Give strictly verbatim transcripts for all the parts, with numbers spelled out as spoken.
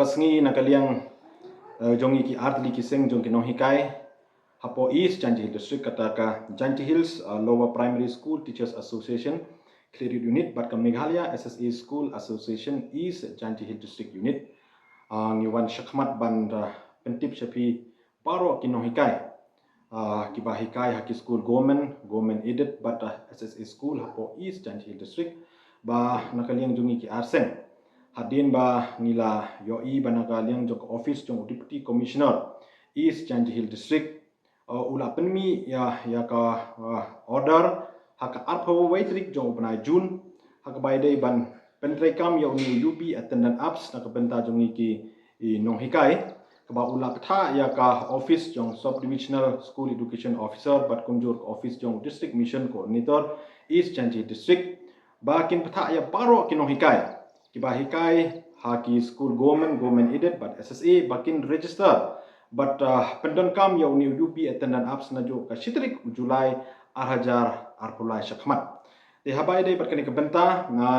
Sngi na ka liang, eh, jong ngi ki artylli ki seng jong ki nonghikai hapoh East Jaintia Hills District, kata ka Jaintia Hills, eh, Lower Primary School Teachers Association Khliehriat Unit bad ka Meghalaya S S A School Association East Jaintia Hills District Unit. Ah, ngi wan shakhmat ban, ah, pyntip sha phi baroh ki nonghikai, ah, kiba hikai ha ki skul government, government aided bad, ah, S S A school hapoh East Jaintia Hills District, ba na ka liang jong ngi ki arseng, hadien ba ngi la ïohi ba na ka liang jong ka office jong u Deputy Commissioner East Jaintia Hills District, ah, u la pynmih ïa, ïa ka, ah, order ha ka arphew wei tarik jong u bnai June, ha kaba ïadei ban pyntreikam ïa une u U B attendance apps na ka bynta jong ngi ki, i, nonghikai, kaba u la pynthah ïa ka office jong Subdivisional School Education Officer bad kumjuh ka office jong District Mission Coordinator East Jaintia District, ba kin pynthah ïa baroh ki nonghikai kiba hikai ha ki skul government, government aided bad S S A, ba kin register bad, ah, pyndonkam ïa une u U B attendance apps naduh ka shi tarik u July ar hajar arphew lai shakhmat. Te haba ïadei bad kane ka bynta, nga,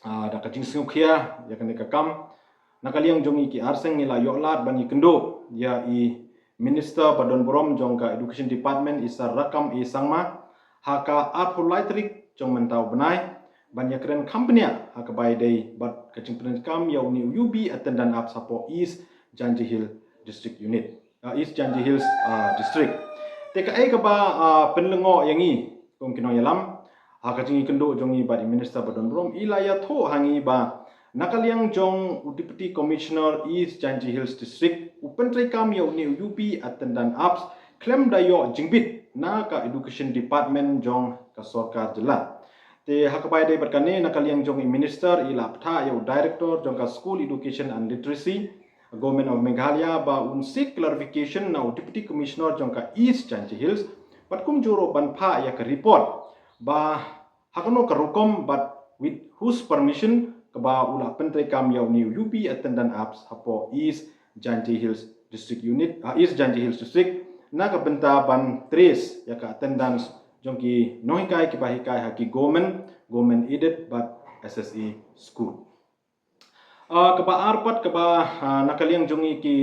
ah, da ka jingsngewkhia ïa kane ka kam, na ka liang jong ngi ki arseng ngi la ïoh lad ban ïakynduh ïa i Minister ba don burom jong ka Education Department, i Sir Rakkam A Sangma, ha ka arphew lai tarik jong mynta u bnai, ban ïakren kham bniah ha kaba ïadei bad ka jingpyntreikam ïa une u U B attendance apps hapoh East Jaintia Hills District Unit, ah, East Jaintia Hills, ah, District. Te kaei kaba, ah, pynlyngngoh ïa ngi kum ki nongïalam ha ka jingïakynduh jong ngi bad i Minister ba don burom, i la ïathuh ha ngi ba na ka liang jong u Deputy Commissioner East Jaintia Hills District u pyntreikam ïa une u U B attendance apps khlem da ïoh jingbit na ka Education Department jong ka sorkar jylla. Te ha kaba ïadei bad kane, na ka liang jong i Minister i la pynthah ïa u Director jong ka School Education and Literacy, Government of Meghalaya, ba un seek clarification na u Deputy Commissioner jong ka East Jaintia Hills bad kumjuh ruh ban phah ïa ka report ba ha kano ka rukom bad with whose permission kaba u la pyntreikam ïa une u U B attendance apps hapoh East Jaintia Hills District Unit, ah, East Jaintia Hills District, na ka bynta ban trace ïa ka attendance jong ki nonghikai kiba hikai ha ki government, government aided bad S S A school. Ah, kaba ar pat kaba, ah, na ka liang jong ngi ki,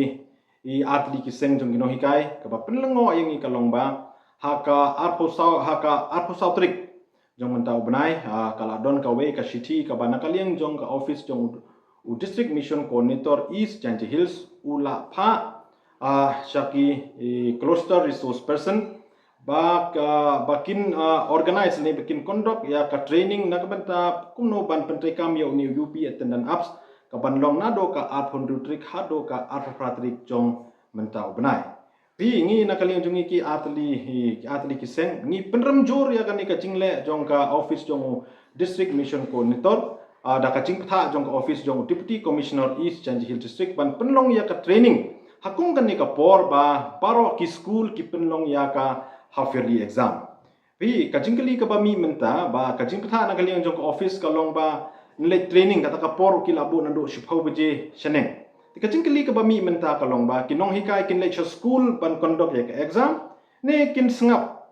i artylli ki seng jong ki nonghikai, kaba pynlyngngoh ïa ngi ka long ba ha ka arphew saw, ha ka arphew saw tarik jong mynta u bnai, ah, ka la don kawei ka shithi kaba na ka liang jong ka office jong u, u District Mission Coordinator East Jaintia Hills u la phah, ah, sha ki, i, cluster resource person ba ka, ba kin, ah, organize ne ba kin conduct ïa ka training na ka bynta kumno ban pyntreikam ïa une u U B attendance apps, kaban long naduh ka arphew hynriew tarik haduh ka arphew phra tarik jong mynta u bnai. Phi, ngi na ka liang jong ngi ki artylli, ki artylli ki seng, ngi pynrem jur ïa kane ka jingleh jong ka office jong u District Mission Coordinator, ah, da ka jingpynthah jong ka office jong u Deputy Commissioner East Jaintia Hills District ban pynlong ïa ka training ha kum kane ka por ba baroh ki school ki pynlong ïa ka half yearly exam. Phi, ka jingkylli kaba mih mynta ba ka jingpynthah na ka liang jong ka office ka long ba yn leit training, kata ka por ki la buh naduh shiphew baje shaneng. Te ka jingkylli kaba mih mynta ka long ba ki nonghikai kin leit sha school ban conduct ïa ka exam ne kin sngap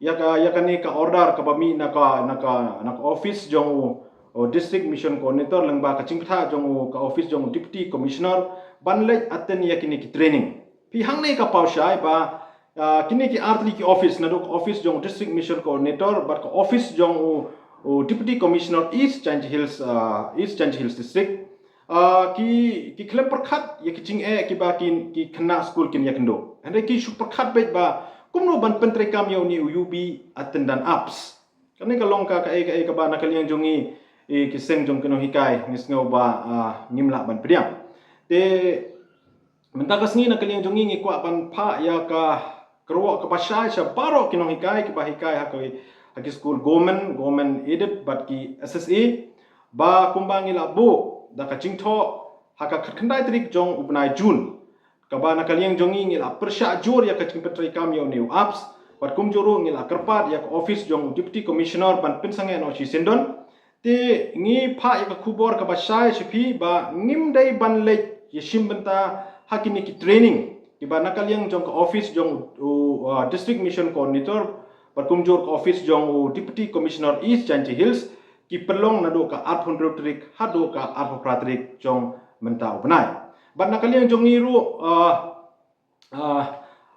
ïa ka, ïa kane ka order kaba mih na ka, na ka, na ka office jong u, u District Mission Coordinator lyngba ka jingpynthah jong u, ka office jong u Deputy Commissioner ban leit attend ïa kine ki training. Phi, hangne ka paw shai ba, ah, kine ki artylli ki office, naduh ka office jong u District Mission Coordinator bad ka office jong u, u Deputy Commissioner East Jaintia Hills, ah, East Jaintia Hills District, ah, ki, ki khlem pyrkhat ïa ki jingeh kiba ki, ki khynnah skul kin ïakynduh. Hynrei ki shu pyrkhat beit ba kumno ban pyntreikam ïa une u U B attendance apps. Kane ka long ka, kaei kaei kaba na ka liang jong ngi, i, ki seng jong ki nonghikai ngi sngew ba, ah, ngim lah ban pdiang. Te mynta ka sngi na ka liang jong ngi ngi kwah ban phah ïa ka kyrwoh kaba shai sha baroh ki nonghikai kiba hikai ha ki, ha ki skul government, government aided bad ki S S A, ba kumba ngi la buh da ka jingthoh ha ka khatkhyndai tarik jong u bnai June, kaba na ka liang jong ngi ngi la pyrshah jur ïa ka jingpyntreikam ïa une u apps, bad kumjuh ruh ngi la kyrpad ïa ka office jong u Deputy Commissioner ban pynsangeh noh shisyndon. Te ngi phah ïa ka khubor kaba shai sha phi ba ngim dei ban leit ïashim bynta ha kine ki training kiba na ka liang jong ka office jong u, u, uh, District Mission Coordinator bad kumjuh ka office jong u Deputy Commissioner East Jaintia Hills ki pynlong naduh ka arphew hynriew tarik haduh ka arphew phra tarik jong mynta u bnai. Bad na ka liang jong ngi ruh, uh, uh,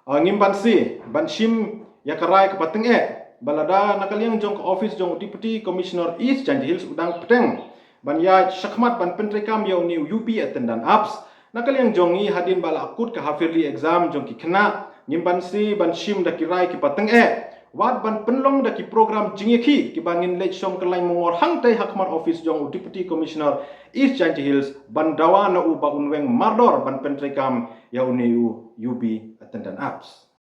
uh, ngim banse ban shim ïa ka rai kaba tyngeh ba lada na ka liang jong ka office jong u Deputy Commissioner East Jaintia Hills u dang bteng ban ïaid shakhmat ban pyntreikam ïa une u U B attendant apps. Na ka liang jong ngi, hadien ba la kut ka half yearly exam jong ki khynnah, ngim banse ban shim da ki rai kiba tyngeh, wat ban pynlong da ki program jingïakhih kiba ngin leit shong kyllaiñ mongor hangtei ha khmat office jong u Deputy Commissioner East Jaintia Hills ban dawa na u ba un weng mardor ban pyntreikam ïa une u U B attendant apps.